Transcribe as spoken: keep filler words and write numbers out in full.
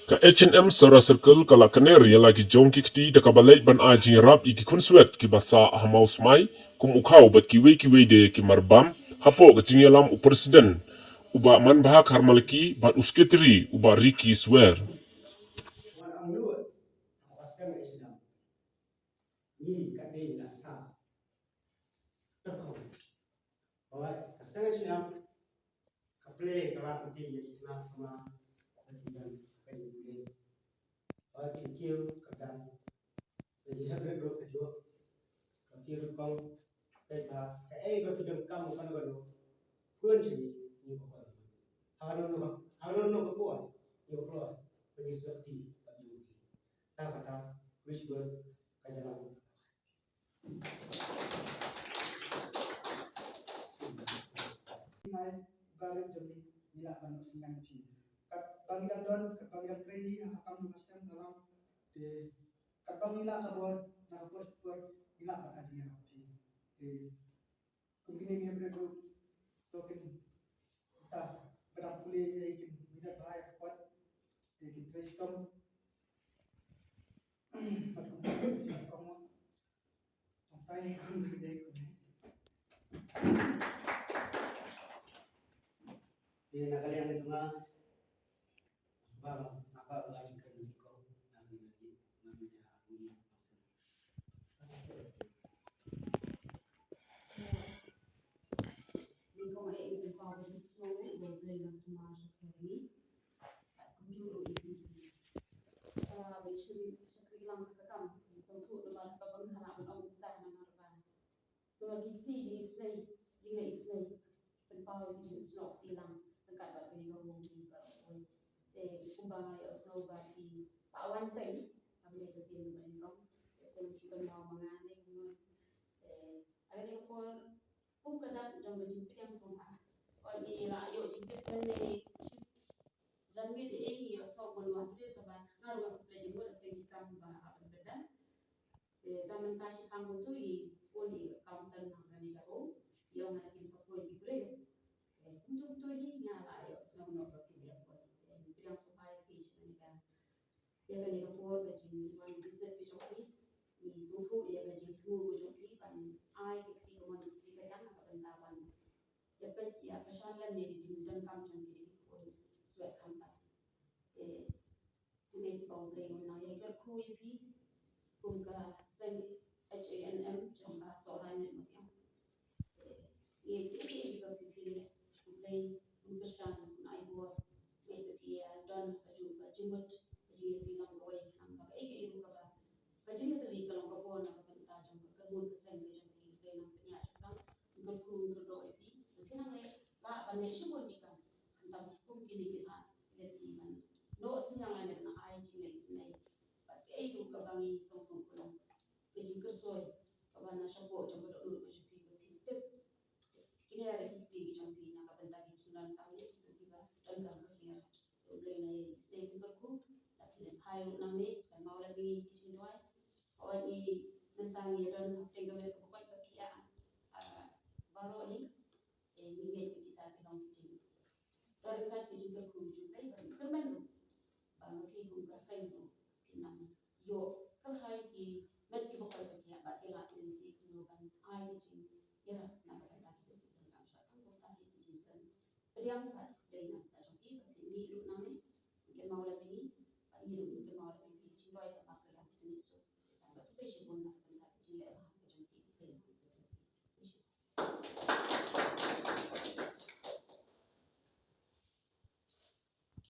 Ka H and M Sohra Circle ka la kner ïa la ki jong ki kti da kaba leit ban ai jingïarap ïa ki khunswet kiba sah ha Mawsmai, kum u Khaw bad kiwei kiwei de ki marbam, hapoh ka jingïalam u President u Bah Manbha Kharmalki bad u Secretary u Bah Ricky Swer. Ngi ka dei na sa tyrkhong. Hooid, ka seng H and M ka plie ka lad ka dei ïa ki khynnah samla ba ki don ka jingpule. Hooid, ki kiew ka dang. Ka jinghep rit ruh ka juh. Ka kiew ruh kong. Peit ba kaei ba ki donkam kano kano. Pun sha ngi, ngi ba kwah. Ha kano kano ka, ha kano kano ka por ngi ba kloi. Ba ngi sngewthuh ba ngi. Kata kata, Richburg ka jalan. Ngai, ba rit jong ngi, ngi lah ban ïohsngew ïa phi. Katba ngi dang don, katba ngi dang trei hi ha ka kam jong ka seng ka lam. Te katba ngi lah ka bor, na ka por por, ngi lah ban ai jingïarap ïa phi. Te kum kine ki hynriew group, to kin, ta, ba dang pule ïa kin minot bha ïa ka kot, ïa kin trei shitom. Bad kum kine ki hynriew group, tang tai kum kine ki hynriew. Te na ka liang jong nga, Namar ki kti jingisynei, jingleh isynei, pynpaw ïa ki jingsnoh kti lang ryngkat bad kane ka home ka Oi. Te kumba nga ïohsngew ba ki ba wan teng, ba dei ka sien ba nyngkong. Te sien ki kynmaw ma nga ne kumno. Te ha kane ka por kum ka dak jong ka jingpdiang sngewbha. Oi, ngi la ïoh jingtip mynne. Jan ngi dei ngi ïohsngew ban wan te kaba nga ruh nga pynleit jingmut ha kane ka kam ba hap ban pyndan. Te tang mynta shi khang kumtu i phone i kam tang na kane ka home. Ïoh nga kin sa phone ki briew. Te kumtu kumtu hi nga la ïohsngew noh ba ki briew phone. Te pdiang sngewbha ïa ki shi kane ka. Ïa kane ka por ka jingwan visit ka jong ki. Ngi sngewthuh ïa ka jingthmu ka jong ki ban ai ki kti kamon ki kti kadiang na ka bynta ban ïa peit ïa ka shan lem ïa ka jingdonkam jong ki da ki khun swet khamtam. Te Ngi dei ki pawbri, ngi nang ïa kyrkhu ïa phi kum ka seng H A N M jong ka Sohra Ïingmut Marbiang. Ngi ïa kyrkhu ïa phi, phi leh U Blei un kyrshan un ai bor. Ngi ïa phi ïa don ha ka jong ka jingmut ka jingïatylli long kawei, khnang ba kaei kaei ruh kaba ka jingïatylli ka long ka bor na ka bynta jong ka kyrmut ka seng ka jong phi. U Blei un pynïaid shaphrang. Ngi kyrkhu ngi kyrdoh ïa phi. Phi nang leh lah ban leh shibun ki kam. Khamtam kum kine ki lad leh ki ban noh synñiang lane ban ai jingleh isynei. Bad kaei ruh kaba ngi sngewthuh ka long ka jingkyrsoi kaba na shapoh jong ka dohnud ka jong phi ba phi tip. Kine ruh ki kti ki jong phi na ka bynta ki khun donkam ne kito kiba donkam ka jingïarap. To U Blei un ai isynei, ngi kyrkhu. Lada phi leit phai ruh nangne, sa kynmaw lem ïa ngi ki jingduwai. Hooid, ngi mynta ngi don hapdeng ka met kaba koit ba khiah, ah, baroh hi. Te ngi ngeit ba kita ki long ki jing Don ryngkat ki jingkyrkhu jong U Blei bad ngi kyrmen ruh ba ma phi kum ka seng ruh phin nang ïoh kyrhai ki met kiba koit ba khiah bad ki lad ki lynti kumno ban ai ki jingïarap na ka bynta kito kiba donkam. Sha tang kumta hi ki jingkren pdiang bad dei na ka bynta jong ki ba phin mih ruh nangne. Ngi kynmaw lem ïa ngi bad ngi ruh ngi kynmaw lem ïa phi, ki jingduwai ba ma Blei un pynïasoh. Te sa kyrpad ïa phi shibun na ka